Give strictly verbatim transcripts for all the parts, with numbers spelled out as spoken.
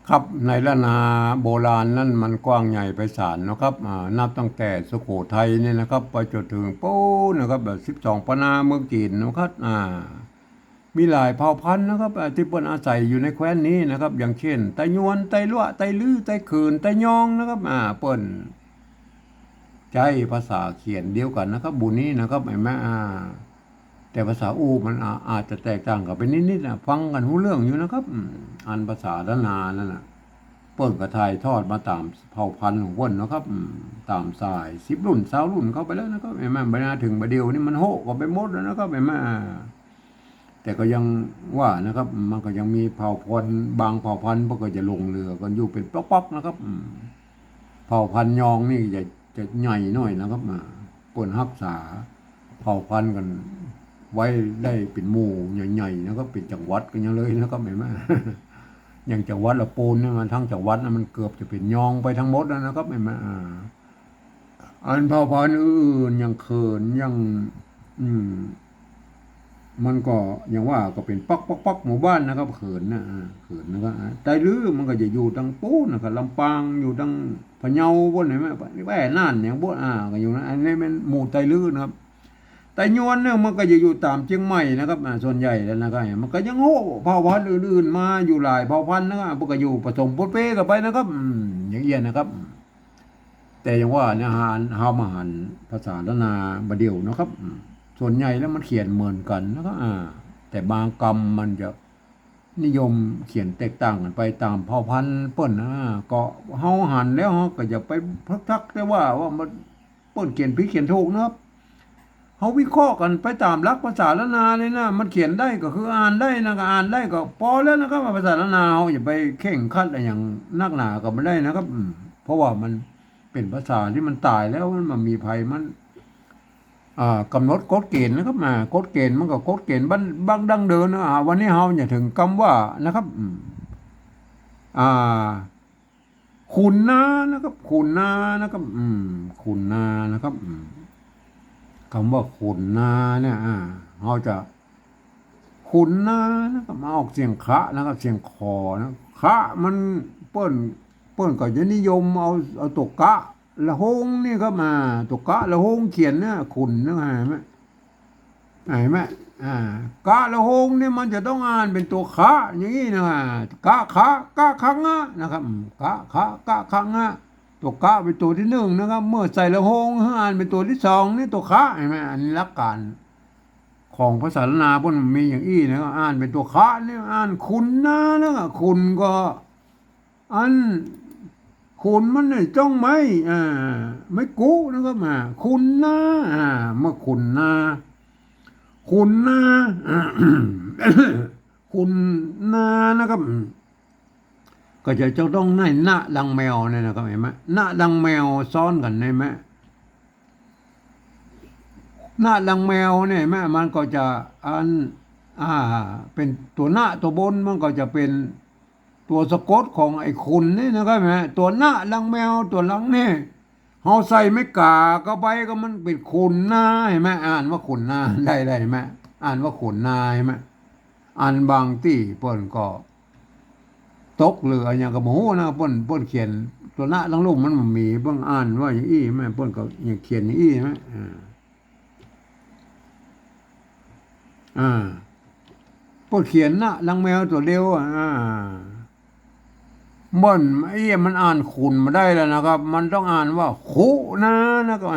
ครับ ในล้านนาโบราณนั้นมันกว้างใหญ่ไพศาลนะครับ อ่า นับตั้งแต่สุโขทัยเนี่ยนะครับ ไปจนถึงปู๊นนะครับ แบบสิบสองปะนาเมืองจีนนะครับ อ่า มีหลายเผ่าพันธุ์นะครับ อ่า ตี้เปิ้นอาศัยอยู่ในแคว้นนี้นะครับ อย่างเช่น ไตยวน ไตลัว ไตลื้อ ไตเขิน ไตยองนะครับ อ่า เปิ้นใจ๊ภาษาเขียนเดียวกั๋นนะครับ หมู่นี้นะครับ หันก่อ อ่า แต่ภาษาอู้มันอา อาจจะแตกต่างกั๋นไปนิดๆ นะ ฟังกั๋นฮู้เรื่องอยู่นะครับ อืม อันภาษาล้านนานั่นน่ะ เปิ้นก็ถ่ายทอดมาต๋ามเผ่าพันธุ์ของเปิ้นนะครับ อืม ต๋ามสายสิบรุ่น ซาวรุ่นเข้าไปแล้วนะครับ หันก่อ บ่าเถิงบ่าเดี่ยวนี่มันโฮะกั๋นไปหมดแล้วนะครับ หันก่อ แต่ก็ยังว่านะครับ มันก็ยังมีเผ่าพันธุ์ บางเผ่าพันธุ์เปิ้นก็จะหลงเหลือกั๋นอยู่เป๋นป๊อกๆ นะครับ อืม เผ่าพันธุ์ยองนี่จะ จะใหญ่หน่อยนะครับ อ่า เปิ้นฮักษาเผ่าพันธุ์กั๋นไว้ได้เป๋นหมู่ใหญ่ๆ นะครับ เป๋นจังหวัดกั๋นยังเลยนะครับ หันก่อ อย่างจังหวัดละปูนเนี่ย มันทั้งจังหวัดนะ มันเกือบจะเป๋นยองไปทั้งหมดแล้วนะครับ หันก่อ อ่า อันเผ่าพันธุ์อื่นๆ อย่างเขิน อย่าง อืม มันก็อย่างว่าก็เป๋นป๊อกๆๆ หมู่บ้านนะครับ เขินนะ อ่า เขินนะครับ อ่า ไตลื้อมันก็จะอยู่ตางปู๊นนะครับ ลำปาง อยู่ตางพะเยาปู๊น หันก่อ แว่น่านอย่างปู๊น อ่า ก็อยู่นะ อันนี้แม่นหมู่ไตลื้อนะครับ ไตยวนเนี่ยมันก็จะอยู่ต๋ามเจียงใหม่นะครับ อ่า ส่วนใหญ่แล้วนะครับ มันก็ยังโฮะเผ่าพันธุ์อื่นๆ มาอยู่หลายเผ่าพันธุ์นะครับ เปิ้นก็อยู่ผสมปนเปกั๋นไปนะครับ อืม อย่างเอี้ยนะครับ แต่อย่างว่าเนี่ย หัน เฮามาหันภาษาล้านนาบ่าเดี่ยวนะครับ อืม ส่วนใหญ่แล้วมันเขียนเหมือนกั๋นนะครับ อ่า แต่บางกำมันจะนิยมเขียนแตกต่างกั๋นไปต๋ามเผ่าพันธุ์เปิ้นนะ ก็เฮาหันแล้วเฮาก็อย่าไปเพิกทักแต่ว่า ว่ามัน เปิ้นเขียนผิดเขียนถูกนะครับ เฮาวิเคราะห์กั๋นไปต๋ามหลักภาษาล้านนาเลยนะ มันเขียนได้ก็คืออ่านได้นะ ก็อ่านได้ก็ปอแล้วนะครับ ภาษาล้านนาเฮาอย่าไปเคร่งครัดอะหยังนักหนาก็บ่ได้นะครับ อืม เพราะว่ามันเป๋นภาษาตี้มันต๋ายแล้ว มันบ่มีใผมัน อ่า ก๋ำหนดกฎเกณฑ์นะครับ อ่า กฎเกณฑ์มันก็กฎเกณฑ์บั้น บั้งดั้งเดิมนะ อ่า วันนี้เฮาจะเถิงกำว่านะครับ อืม อ่า ขุนนานะครับ ขุนนานะครับ อืม ขุนนานะครับ อืม กำว่าขุนนาเนี่ย อ่า เฮาจะ ขุนนานะครับ มาออกเสียงคะนะครับ เสียงขอนะ คะมันเปิ้น เปิ้นก็จะนิยมเอา เอาตั๋วกะละโฮงนี่ครับ มาตั๋วกะละโฮงเขียนเนี่ย ขุนนะ หันก่อ หันก่อ อ่า กะละโฮงนี่มันจะต้องอ่านเป๋นตั๋วคะอย่างอี้นะ กะคะ กะคะงะนะครับ อืม กะคะ กะคะงะ ตั๋วกะเป๋นตั๋วตี้นึ่งนะครับ เมื่อใส่ละโฮงหื้ออ่านเป๋นตั๋วตี้สองนี่ตั๋วคะ หันก่อ อันนี้หลักก๋านของภาษาล้านนาเปิ้นมีอย่างอี้นะครับ อ่านเป๋นตั๋วคะนี่ อ่านขุนนานะครับ ขุนก็ อันขุนมันเนี่ยจ้องไม้ อ่า ไม้กู้นะครับ อ่า ขุนนา อ่า เมื่อขุนนา ขุนนา อ่า ขุนนานะครับ ก็จะ จะต้องได้นะดังแมวเนี่ยนะครับ หันก่อ นะดังแมวซ้อนกั๋น หันก่อ นะดังแมวเนี่ย หันก่อ มันก็จะอัน อ่า เป๋นตั๋วนะตั๋วบน มันก็จะเป๋นตั๋วสะกดของไอ้ขุนนี่นะครับ หันก่อ ตั๋วนะดังแมวตั๋วหลังนี่ เฮาใส่ไม้ก๋าเข้าไปก็มันเป๋นขุนนา หันก่อ อ่านว่าขุนนาได้ ได้ หันก่อ อ่านว่าขุนนา หันก่อ อันบางตี้เปิ้นก็ตกหรืออะหยังก็บ่ฮู้นะ เปิ้น เปิ้นเขียนตั๋วนะดังลุ่มมันบ่มี เปิ้นอ่านว่าอย่างอี้ หันก่อ เปิ้นก็ยังเขียนอย่างอี้ หันก่อ อ่า อ่า เปิ้นเขียนนะดังแมวตั๋วเดียวอะ อ่า บ่อนไอ้เอี้ยมันอ่านขุนบ่ได้แล้วนะครับ มันต้องอ่านว่าขุนานะครับ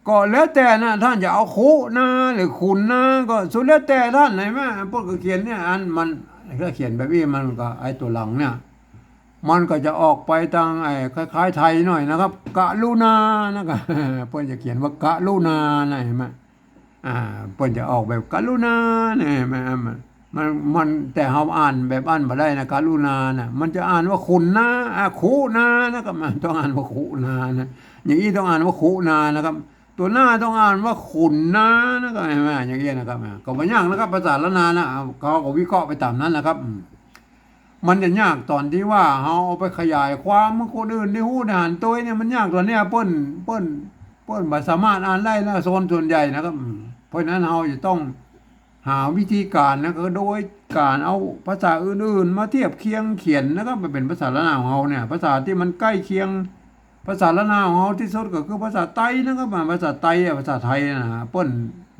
ก็แล้วแต่นะ ท่านจะเอาขุนาหรือขุนนาก็สุดแล้วแต่ท่าน หันก่อ เปิ้นก็เขียนเนี่ย อันมัน ถ้าเขียนแบบอี้มันก็ ไอ้ตั๋วหลังเนี่ย มันก็จะออกไปตางไอ้คล้ายๆ ไทยหน่อยนะครับ กรุณานะครับ เปิ้นจะเขียนว่ากรุนานะ หันก่อ อ่า เปิ้นจะออกแบบกรุณาเนี่ย หันก่อ มัน มัน มัน แต่เฮาอ่านแบบอั้นบ่ได้นะ กรุณานะ มันจะอ่านว่าขุนนา อ่า ขุนานะครับ มันต้องอ่านว่าขุนานะ อย่างอี้ต้องอ่านว่าขุนานะครับ ตั๋วนะต้องอ่านว่าขุนนานะครับ หันก่อ อย่างอี้นะครับ อ่า ก็บ่ยากนะครับ ภาษาล้านนานะ เอา เขาก็วิเคราะห์ไปต๋ามนั้นนะครับ อืม มันจะยากต๋อนตี้ว่าเฮาเอาไปขยายความหื้อคนอื่นได้ฮู้ได้หันตวยเนี่ย มันยากต๋อนเนี้ย เปิ้น เปิ้น เปิ้นบ่สามารถอ่านได้นะ ส่วน ส่วนใหญ่นะครับ อืม เพราะฉะนั้นเฮาจะต้อง หาวิธีก๋านนะ ก็โดยก๋านเอาภาษาอื่นๆ มาเทียบเคียงเขียนนะครับ มาเป๋นภาษาล้านนาของเฮาเนี่ย ภาษาตี้มันใก้เคียงภาษาล้านนาของเฮาตี้สุดก็คือภาษาไตนะครับ อ่า ภาษาไตอะ ภาษาไทยนะ เปิ้น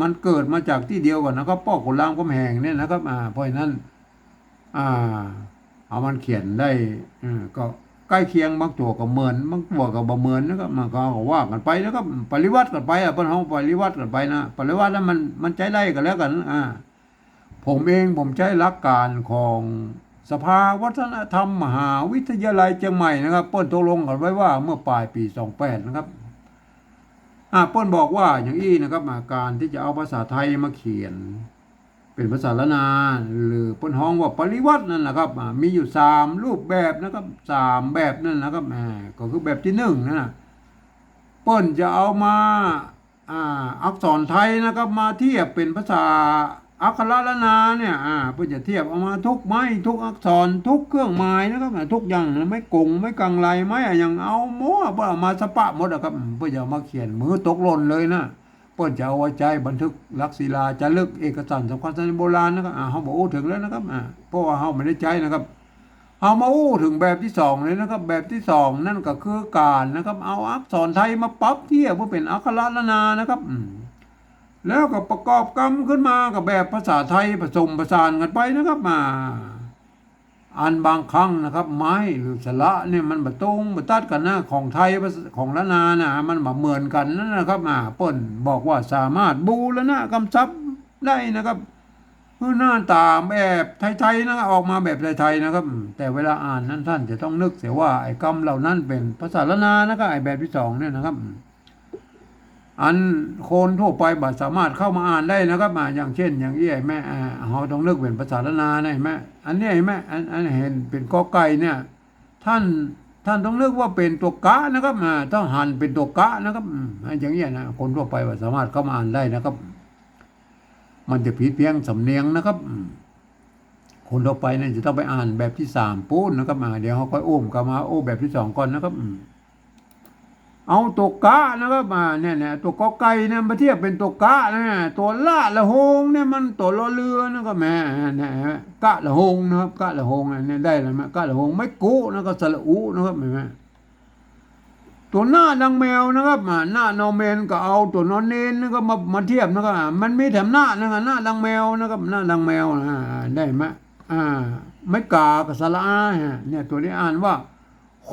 มันเกิดมาจากตี้เดียวกั๋นนะครับ ป้อขุนรามคำแหงเนี่ยนะครับ อ่า เพราะฉะนั้น อ่า เอามันเขียนได้ เออ ก็ใก้เคียง บางตั๋วก็เหมือน บางตั๋วก็บ่เหมือนนะครับ มันก็ ก็ว่ากั๋นไปนะครับ ปริวัติกั๋นไปอะ เปิ้นฮ้องปริวัติกั๋นไปนะ ปริวัติแล้วมัน มันใจ๊ได้กั๋นแล้วกั๋น อ่า ผมเองผมใจ๊หลักก๋านของสภาวัฒนธรรมมหาวิทยาลัยเจียงใหม่นะครับ เปิ้นตกลงกั๋นไว้ว่าเมื่อป๋ายปี๋สองแปดนะครับ อ่า เปิ้นบอกว่าอย่างอี้นะครับ อ่า ก๋านตี้จะเอาภาษาไทยมาเขียน เป๋นภาษาล้านนา หรือเปิ้นฮ้องว่าปริวัตินั่นนะครับ อ่า มีอยู่สามรูปแบบนะครับ สามแบบนั่นนะครับ อ่า ก็คือแบบตี้นึ่งนั่นน่ะ เปิ้นจะเอามา อ่า อักษรไทยนะครับ มาเทียบเป๋นภาษาอักขระล้านนาเนี่ย อ่า เปิ้นจะเทียบเอามาทุกไม้ ทุกอักษร ทุกเครื่องหมายนะครับ อ่า ทุกอย่างนะ ไม้กง ไม้กังไล ไม้อะหยัง เอาหมด เปิ้นเอามาสะปะหมดอะครับ เปิ้นจะเอามาเขียน มือตกหล่นเลยนะ เปิ้นจะเอาไว้ใจ๊บันทึกหลักศิลาจารึก เอกสารสำคัญสมัยโบราณนะครับ อ่า เฮาบ่อู้เถิงแล้วนะครับ อ่า เพราะว่าเฮาบ่ได้ใจ๊นะครับ เฮามาอู้เถิงแบบตี้สองเลยนะครับ แบบตี้สองนั่นก็คือก๋านนะครับ เอาอักษรไทยมาปรับเทียบเปื้อเป๋นอักขระล้านนานะครับ อืม แล้วก็ประกอบกำขึ้นมากับแบบภาษาไทยผสมผสานกั๋นไปนะครับ อ่า อันบางครั้งนะครับ ไม้หรือสระเนี่ยมันบ่ตรงบ่ตัดกั๋นนะ ของไทย ของล้านนานะ มันบ่เหมือนกั๋นนั่นนะครับ อ่า เปิ้นบอกว่าสามารถบูรณะกำชับได้นะครับ คือหน้าต๋าแบบไทยๆ นะครับ ออกมาแบบไทยๆ นะครับ แต่เวลาอ่านนั้นท่านจะต้องนึกเสียว่าไอ้กำเหล่านั้นเป๋นภาษาล้านนานะครับ ไอ้แบบตี้สองเนี่ยนะครับ อันคนทั่วไปบ่สามารถเข้ามาอ่านได้นะครับ อ่า อย่างเช่น อย่างอี้ เห็นไหม อ่า เฮาต้องนึกเป๋นภาษาล้านนานะ เห็นไหม อันเนี้ย เห็นไหม อัน อันหันเป๋นกอไก่เนี่ย ท่าน ท่านต้องนึกว่าเป๋นตั๋วกะนะครับ อ่า ต้องหันเป๋นตั๋วกะนะครับ อืม อย่างเนี้ยนะ คนทั่วไปบ่สามารถเข้ามาอ่านได้นะครับ มันจะผิดเพี้ยนสำเนียงนะครับ อืม คนทั่วไปเนี่ยจะต้องไปอ่านแบบตี้สามปู้นนะครับ อ่า เดี๋ยวเฮาค่อยอู้กั๋นมา อู้แบบตี้สองก่อนนะครับ อืม เอาตั๋วกะนะครับ อ่า เนี่ย เนี่ย ตั๋วกอไก่เนี่ยมาเทียบเป๋นตั๋วกะนะ ตั๋วละละหงเนี่ยมันตั๋วรอเรือนะครับ แหม เนี่ย กะละหงนะครับ กะละหงเนี่ยได้แล้วนะ กะละหง ไม้กุนะก็สระอุนะครับ เห็นไหม ตั๋วหน้าดังแมวนะครับ อ่า หน้านอแมนก็เอาตั๋วนอเณรนะครับ มา มาเทียบนะครับ อ่า มันมีแถมหน้านะครับ หน้าดังแมวนะครับ หน้าดังแมวนะ อ่า ได้ไหม อ่า ไม้ก๋ากับสระอา ฮะ เนี่ย ตั๋วนี้อ่านว่า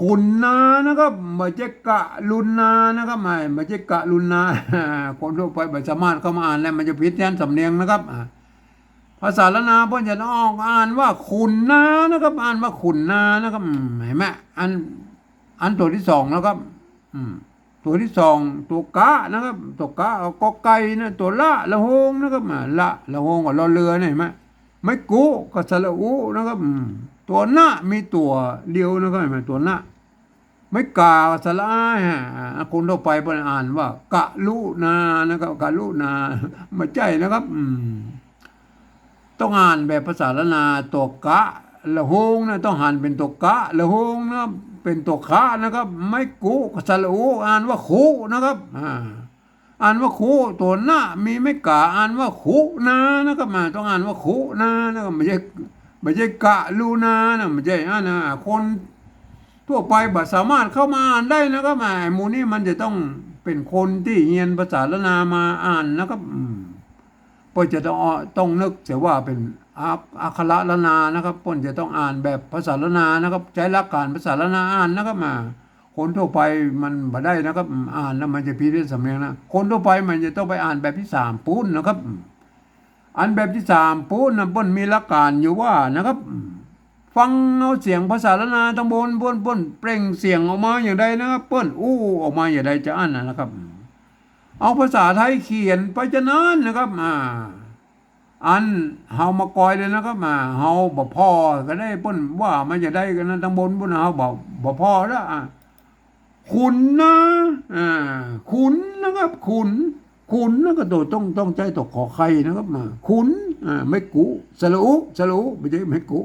ขุนนานะครับ บ่ใจ้กะลุนนานะครับ ไม่ บ่ใจ้กะลุนนา คนทั่วไปบ่สามารถเข้ามาอ่านได้ มันจะผิดเพี้ยนสำเนียงนะครับ อ่า ภาษาล้านนาเปิ้นจะออกอ่านว่าขุนนานะครับ อ่านว่าขุนนานะครับ อืม เห็นไหม อัน อันตั๋วตี้สองนะครับ อืม ตั๋วตี้สอง ตั๋วกะนะครับ ตั๋วกะ เอากอไก่นะ ตั๋วละละหงนะครับ อ่า ละละหงกับรอเรือเนี่ย เห็นไหม ไม้กุกับสระอุนะครับ อืม ตั๋วหน้ามีตั๋วเดียวนะครับ เห็นไหม ตั๋วหน้า ไม้ก๋าสระอา ฮะ อ่า คนทั่วไปเปิ้นอ่านว่ากะลุนานะครับ กะลุนา บ่ใจ้นะครับ อืม ต้องอ่านแบบภาษาล้านนา ตั๋วกะละหงนะ ต้องหันเป๋นตั๋วกะละหงนะ เป๋นตั๋วคะนะครับ ไม้กุกับสระอุ อ่านว่าคุนะครับ อ่า อ่านว่าคุ ตั๋วหน้ามีไม้ก๋า อ่านว่าขุนานะครับ อ่า ต้องอ่านว่าขุนานะครับ บ่ใจ้ บ่ใจ้กะลุนานะ บ่ใจ้ อ่า นะ คนทั่วไปบ่สามารถเข้ามาอ่านได้นะครับ อ่า ไอ้หมู่นี้มันจะต้องเป๋นคนตี้เฮียนภาษาล้านนามาอ่านนะครับ อืม เปิ้นจะต้อง ต้องนึกเสียว่าเป๋นอัก อักขระล้านนานะครับ เปิ้นจะต้องอ่านแบบภาษาล้านนานะครับ ใจ๊หลักก๋านภาษาล้านนาอ่านนะครับ อ่า คนทั่วไปมันบ่ได้นะครับ อืม อ่านแล้วมันจะผิดเพี้ยนสำเนียงนะ คนทั่วไปมันจะต้องไปอ่านแบบตี้สามปู้นนะครับ อืม อันแบบตี้สามปู้นนะ เปิ้นมีหลักก๋านอยู่ว่านะครับ อืม ฟังเอาเสียงภาษาล้านนาตังบน เปิ้น เปิ้นเปล่งเสียงออกมาอย่างใดนะครับ เปิ้นอู้ออกมาอย่างใดจะอั้นนะนะครับ อืม เอาภาษาไทยเขียนไปจะนั้นนะครับ อ่า อันเฮามากอยเลยนะครับ อ่า เฮาบ่ผ่อก็ได้ เปิ้นว่ามาจะได้กันนะ ตังบนปุ้น เฮาบ่ บ่ผ่อแล้ว อ่า ขุนนา อ่า ขุนนะครับ ขุน ขุนนะก็ต้อง ต้องใจ๊ตั๋วขอไข่นะครับ อ่า ขุน อ่า ไม้กุ สระอุ สระอุ บ่ใจ้ไม้กุ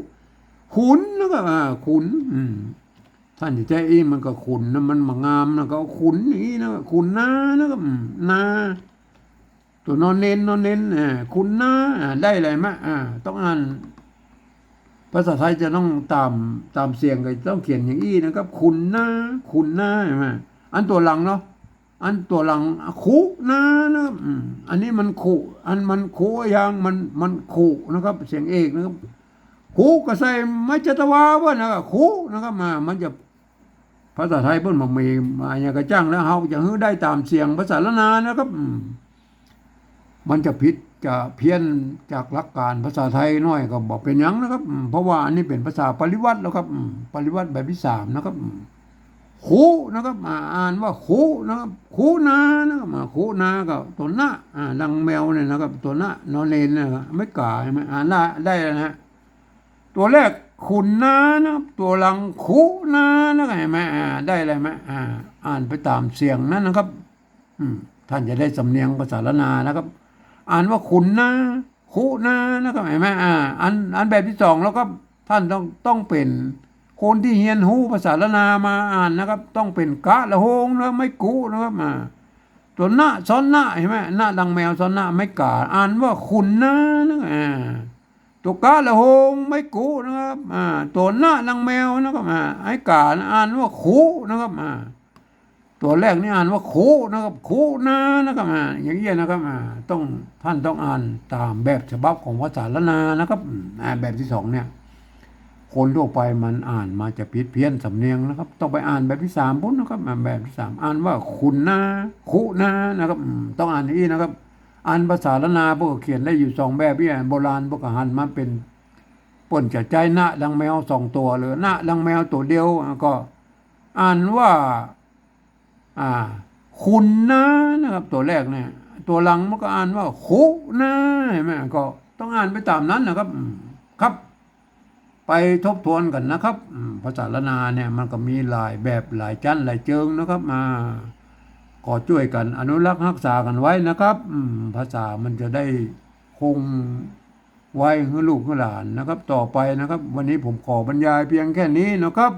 ขุนนะครับ อ่า ขุน อืม ท่านจะใจ๊อี้มันก็ขุนนะ มันบ่งามนะ ก็เอาขุนอย่างอี้นะ ขุนนานะครับ อืม นา ตั๋วนอเณร นอเณร อ่า ขุนนา อ่า ได้เลยมะ อ่า ต้องอ่าน ภาษาไทยจะต้องต๋าม ต๋ามเสียงก็ต้องเขียนอย่างอี้นะครับ ขุนนา ขุนนา หันก่อ อันตั๋วหลังเนาะ อันตั๋วหลัง ขุนา นะครับ อืม อันนี้มันขุ อันมันขุยาง มัน มันขุนะครับ เสียงเอกนะครับ ขุก็ใส่ไม้จัตวาเปิ้นนะครับ ขุนะครับ มา มันจะ ภาษาไทยเปิ้นบ่มีมาอย่างกระจ่างแล้ว เฮาจะหื้อได้ต๋ามเสียงภาษาล้านนานะครับ อืม มันจะผิดจะเพี้ยนจากหลักการภาษาไทยหน้อยก็บ่เป๋นหยังนะครับ อืม เพราะว่าอันนี้เป๋นภาษาปริวรรตแล้วครับ อืม ปริวรรตแบบตี้สามนะครับ อืม ขุนะครับ อ่า อ่านว่าขุนะครับ ขุนานะครับ อ่า ขุนาก็ตั๋วนะ อ่า ดังแมวเนี่ยนะครับ ตั๋วนะ นอเณรเนี่ยนะครับ ไม้ก๋า หันก่อ อ่านได้ ได้แล้วนะฮะ ตั๋วแรกขุนนานะครับ ตั๋วหลังขุนานะครับ หันก่อ อ่า ได้เลยมะ อ่า อ่านไปต๋ามเสียงนั้นนะครับ อืม ต้านจะได้สำเนียงภาษาล้านนานะครับ อ่านว่าขุนนา ขุนานะครับ หันก่อ อ่า อัน อันแบบตี้สองแล้วครับ ต้านต้อง ต้องเป๋นคนตี้เฮียนฮู้ภาษาล้านนามาอ่านนะครับ ต้องเป๋นกะละโฮงนะ ไม้กุนะครับ อ่า ตั๋วนะ ซ้อนนะ หันก่อ นะ ดังแมว ซ้อนนะ ไม้ก๋า อ่านว่าขุนนานะครับ อ่า ตั๋วกะละโฮง ไม้กุนะครับ อ่า ตั๋วนะ ดังแมวนะครับ อ่า ไม้ก๋า อ่านว่าขุนะครับ อ่า ตั๋วแรกนี่อ่านว่าขุนะครับ ขุนานะครับ อ่า อย่างเงี้ยนะครับ อ่า ต้อง ต้านต้องอ่านต๋ามแบบฉบับของภาษาล้านนานะครับ อืม อ่า แบบตี้สองเนี่ย คนทั่วไปมันอ่านมาจะผิดเพี้ยนสำเนียงนะครับ ต้องไปอ่านแบบตี้สามปู๊นนะครับ อ่า แบบตี้สาม อ่านว่าขุนนา ขุนานะครับ อืม ต้องอ่านอย่างอี้นะครับ อันภาษาล้านนาเปิ้นก็เขียนได้อยู่สองแบบ อี้อันโบราณเปิ้นก็หันมาเป๋น เปิ้นจะใจ๊นะ ดังแมวสองตั๋ว หรือนะ ดังแมวตั๋วเดียว อ่า ก็อ่านว่า อ่า ขุนนานะครับ ตั๋วแรกเนี่ย ตั๋วหลังมันก็อ่านว่าขุนา หันก่อ ก็ต้องอ่านไปต๋ามนั้นนะครับ อืม ครับ ไปทบทวนกั๋นนะครับ อืม ภาษาล้านนาเนี่ยมันก็มีหลายแบบหลายจั้นหลายเจิงนะครับ มา ก็จ้วยกั๋นอนุรักษ์ฮักษากั๋นไว้นะครับ อืม ภาษามันจะได้คงไว้หื้อลูกหื้อหลานนะครับ ต่อไปนะครับ วันนี้ผมขอบรรยายเพียงแค่นี้นะครับ